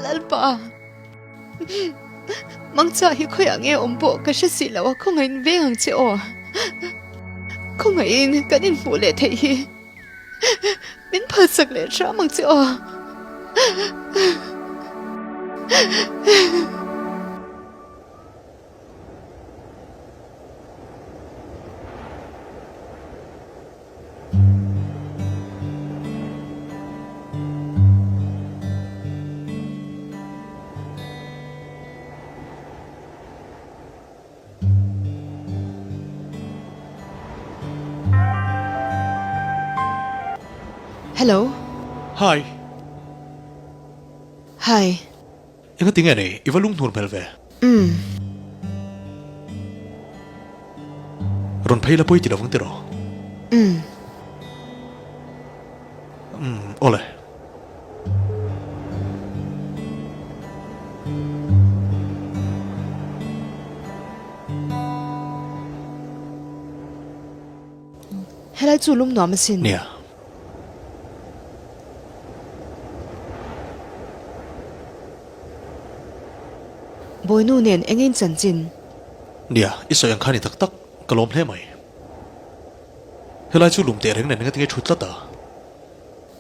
Lalpa, Mangcha hi khawiah nge awm pawh ka hre si lo a, khawngaihin veng ang che aw. Khawngaihin kan inhmuh leh theih hi min phalsak leh hram ang che aw. Hello. Hi. Hi. Enga tinge nei, i va lunghnur hmel ve. Umm. Rawn phei la pawi ti lovang tiraw? Umm. Umm, awle. Helai chu lum nuam asin. Nia. Bawinu nen eng in chanchin? Nia, i sawi ang kha ni tak tak, ka lawm hle mai. Helai chu lum teh reng nen engatinge thu tlat a?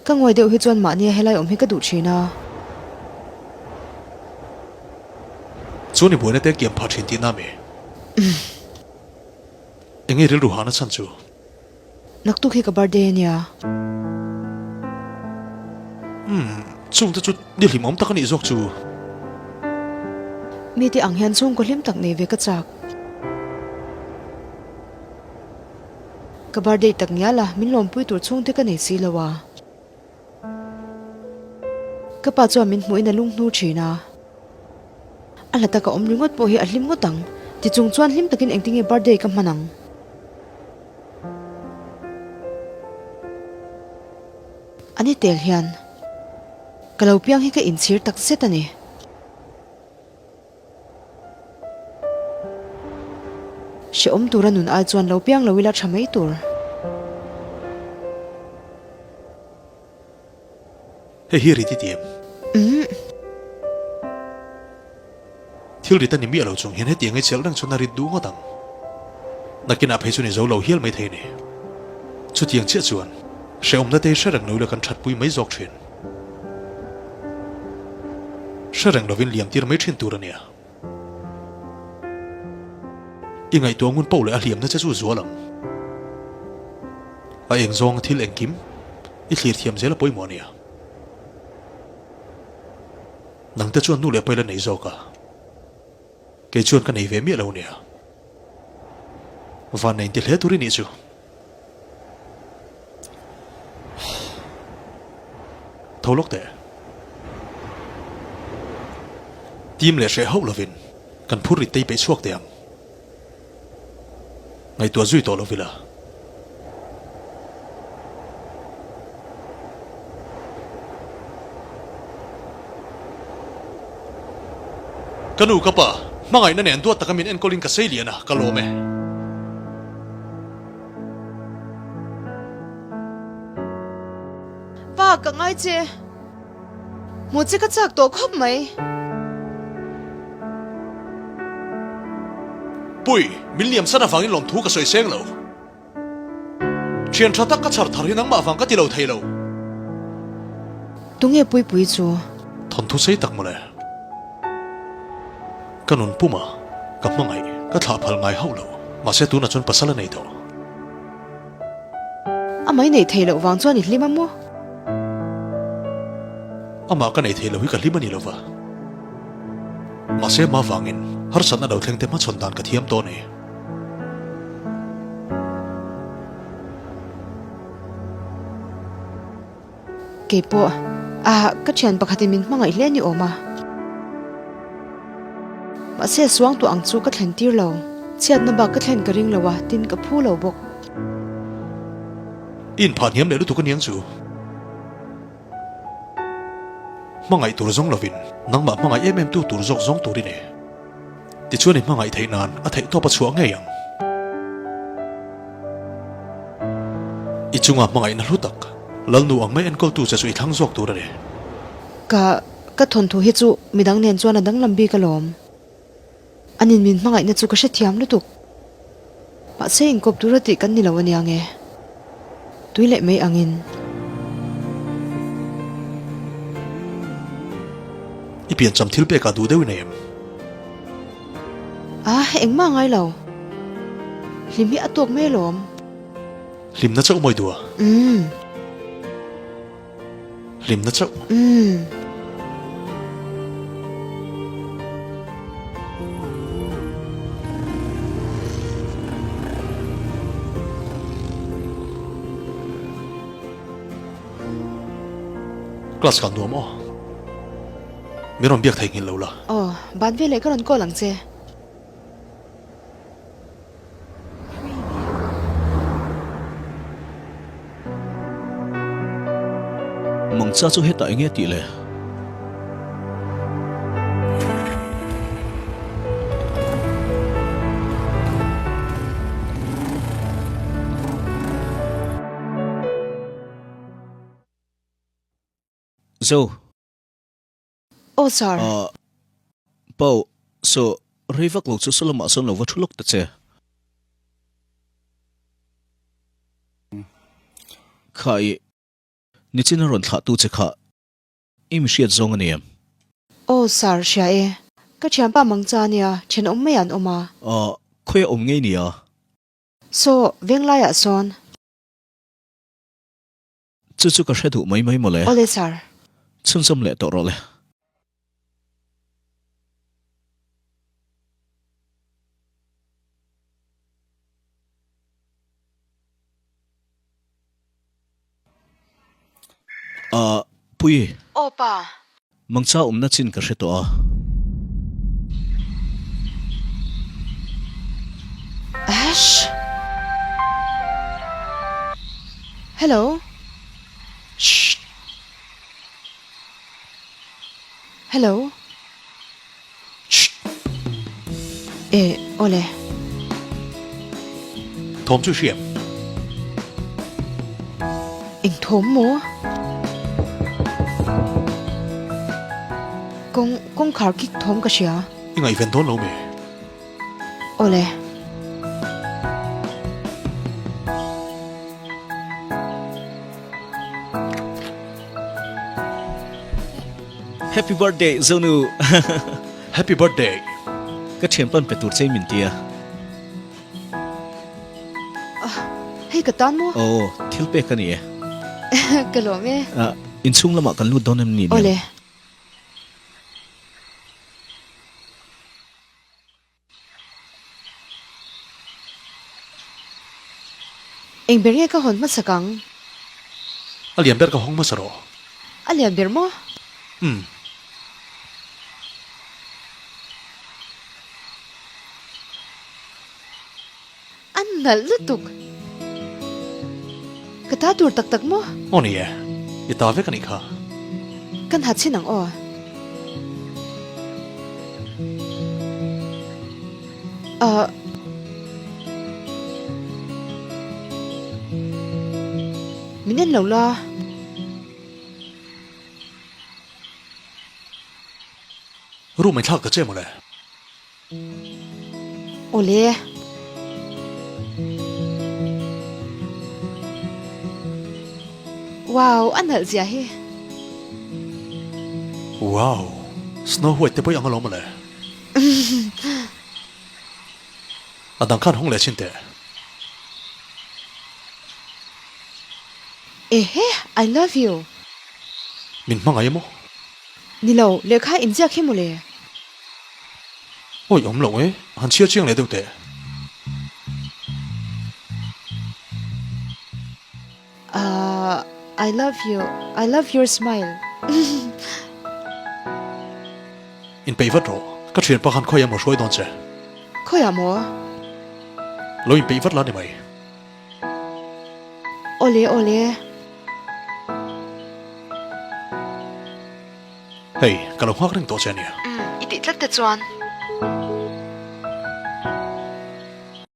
Ka ngawi deuh hi chuan mahnia helai awm hi ka duh thin a. Chuan i buaina te kiam phah thin tihna mi? Enge rilru hahna chhan chu? Naktuk hi ka birthday a nia. Umm, chungte chu ni hlimawm tak a nih zawk chu. Mite ang hian chhungkaw hlim tak nei ve ka chak. Ka birthday tak ngial a, min lawmpui tur chhungte ka nei si lo a. Ka pa chuan min hmuhin a lung hnu thin a. A hla taka awm ringawt pawh hi a hlim ngawt ang. Tichung chuan hlim takin engtinge birthday ka hman ang? A ni tel hian ka lo piang hi ka inchhir tak zet a ni. Hrehawm tura nun ai chuan lo piang lo ila tha mai tur. Hei hi rit i ti em? Umm. Thil rit a ni miah lo chung hian hetiang i chelh reng chuan a rit duh ngawt ang. Nakinah phei chu ni zo lo hial mai thei a ni. Chutiang chiah chuan hrehawmna te hi hre reng lo ila kan thatpui mai zawk thin. Hre reng lovin liam tir mai thin tur a nia. I ngaihtuah ngun poh leh a hliamna che chu zual ang. A eng zawng thil engkim i thlir thiam zel a pawimawh a nia. Nangte chuan nu leh paila nei zawk a, kei chuan ka nei ve miah lo nia. Van nei inti hle tur i nih chu. Tho lawk teh. Team leh hreh hauh lovin kan phur rit tei peih chhuak teh ang. Ngaihtuah zui tawh lo vila. Ka nu ka pa, hmangaihna nen duat taka min enkawlin ka sei lian a, ka lawm e. Pa, ka ngai che. Hmuh che ka chak tawh khawp mai. Pui, min liam san avangin lawmthu ka sawi seng lo. Thian tha tak ka chhar thar hi nangmah vang ka ti lo thei lo. Tunge Puipui chu? Thawnthu sei tak mawle. Ka nun puma ka hmangaih ka thlah phal ngai hauh lo. Mahse tunah chuan pasal a nei tawh. A mai nei thei loh vang chuan i hlim a maw? Amah ka nei thei lo hi ka hlim a ni lo va. Mahse ma vangin harsatna lo thleng te hmachhawn dan ka thiam tawh a ni. Keipawh, ah, ka thian pakhatin min hmangaih hle ni awm a. Mahse suangtuah ang chu ka thlen tir lo. Chhiatna bak ka thlen ka ring lo a, tin ka phu lo bawk. I inphah hniam leh lutuk aniang chu. Hmangaih tur zawng lovin nangmah hmangaih em em tu tur zawk zawng tur i ni. Tichuan i hmangaih theih nan a theihtawp a chhuah ngei ang. I chunga hmangaihna hlu tak, Lalnu ang mai enkawltu che chu i thlang zawk tur a ni. Ka, ka thawnthu hi chu midang nen chuan a danglam bik alawm. Anin min hmangaihna chu ka hrethiam lutuk. Mahse inkawp tura tih kan ni lo ania nge. Tui leh mai angin. I piancham thil pekah duh deuh i nei em? A, engmah ngai lo. Hlim hi a tawk mai alawm. Hlimna chauh mawi duh a? Umm. Hlimna chauh? Umm. Class kal nuam aw. Min rawn biak theihnghilh lo la. Aw, ban veleh ka rawn call ang che. Mangcha chu hetah enge tih le? Zo. Aw sir. Ahh Pau, so rei vak lo chu saw lamah sawn lo va thu lawk ta che. Kha i nichin a rawn thlah tu che kha i mi hriat zawng a ni em? Aw sir, hria e. Ka thianpa Mangcha ania, thenawm mai an awm a. Ahh, khawi a awm ngei nia? Saw, venglaiah sawn. Chu chu ka hre duh mai mai mawle. Awle sir. Chhunzawm leh tawh rawh le. Ahh Pui. Aw pa. Mangcha awmna chin ka hre tawh a. Ash! Hello. Shh. Hello. Shh. E, awle. Thawm chu i hria em? Eng thawm maw? Kawng, kawngkhar kik thawm ka hria. I ngaihven dawn lo mi? Awle. Happy birthday Zonu. Happy birthday. Ka thianpan pe tur che min tia. Hei ka tan maw? Aw, thil pek a ni e. Ka lawm e. Inchhung lamah kan lut dawn em ni nia? Awle. Eng ber nge ka hawn hmasak ang? A lian ber ka hawng hmasa rawh. A lian ber maw? Umm. A nalh lutuk. Ka ta tur tak tak maw? Aw ni e, i ta vek a nih kha. Kan ha chhin ang aw. Ahh. Min en lo la. Room in thlak ta che mawle. Awle. Wow, a nalh zia hi. Wow, Snow White te pawh i ang alawm mawle. A dang khan hawng leh chin teh. Ehe, I love you. Min hmangaih emaw? Ni lo, lehkha inziak hi mawle. Awi awm loh e, han chhiar chiang leh deuh teh. Ahh I love you, I love your smile. Inpeih vat rawh, ka thianpa khan khawiah maw hruai dawn che? Khawiah maw? Lo inpeih vat la ni mai. Awle awle. Hei, ka lo nghak reng tawh che ania. Umm, i tih tlat te chuan.